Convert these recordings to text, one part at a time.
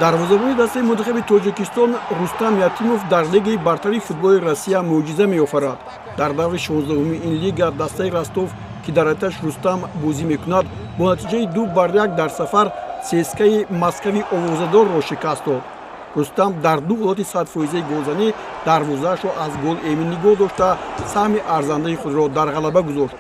Дарвозабони дастаи мунтахаби Тоҷикистон Рустам Ятимов дар Лигаи бартари футболи Россия мӯъҷиза меофарад. Дар даври 16-уми ин лига дастаи Ростов, ки дар ҳайаташ Рустам бозӣ мекунад, бо натиҷаи 2-1 дар сафар ЦСКАи Москави овозадорро шикаст дод. Рустам дар ду ҳолати садфоизаи голзанӣ дарвозаашро аз гол эмин нигоҳ дошта, саҳми арзандаи худро дар ғалаба гузошт.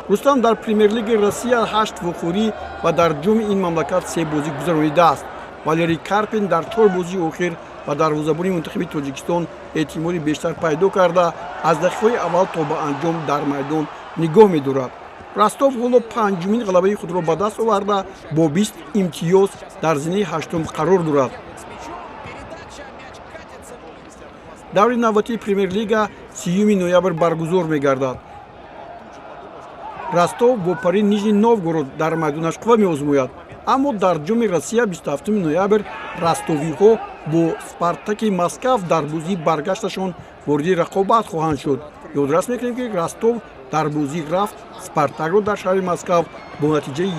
Рустам дар Премер-лигаи Россия ҳашт вохӯрӣ ва дар ҷоми ин мамлакат се бозӣ гузаронидааст. Валерий Карпин дар чор бозии охир ба дарвозабони мунтахаби Тоҷикистон эътимоди бештар пайдо карда, аз дақиқаҳои аввал то ба анҷом дар майдон нигоҳ медорад. Ростов ҳоло панҷумин ғалабаи худро ба даст оварда, бо 20 имтиёз дар зинаи ҳаштум қарор дорад. Даври навбатии Премер-лига 30 ноябр баргузор мегардад. Ростов бо Пари Нижний Новгород дар майдонаш қувва меозмояд, аммо дар Ҷоми Россия 27 ноябр ростовиҳо бо Спартаки Москав дар бозии баргашташон вориди рақобат хоҳанд шуд. Ёдрас мекунем, ки Ростов дар бозии рафт Спартакро дар шаҳри Москав бо натиҷаи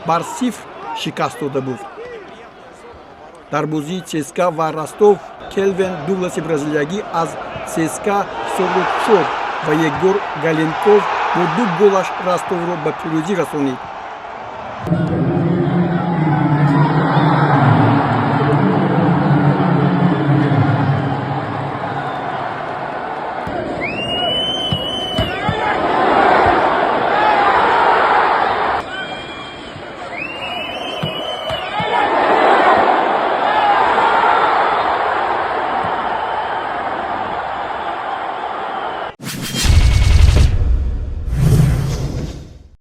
1-0 шикаст дода буд. Дар бозии ЦСКА ва Ростов Келвин Дугласи бразилиягӣ аз ЦСКА ҳисобро кушод ва Егор Галенков бо ду голаш Ростовро ба пирӯзӣ расонид.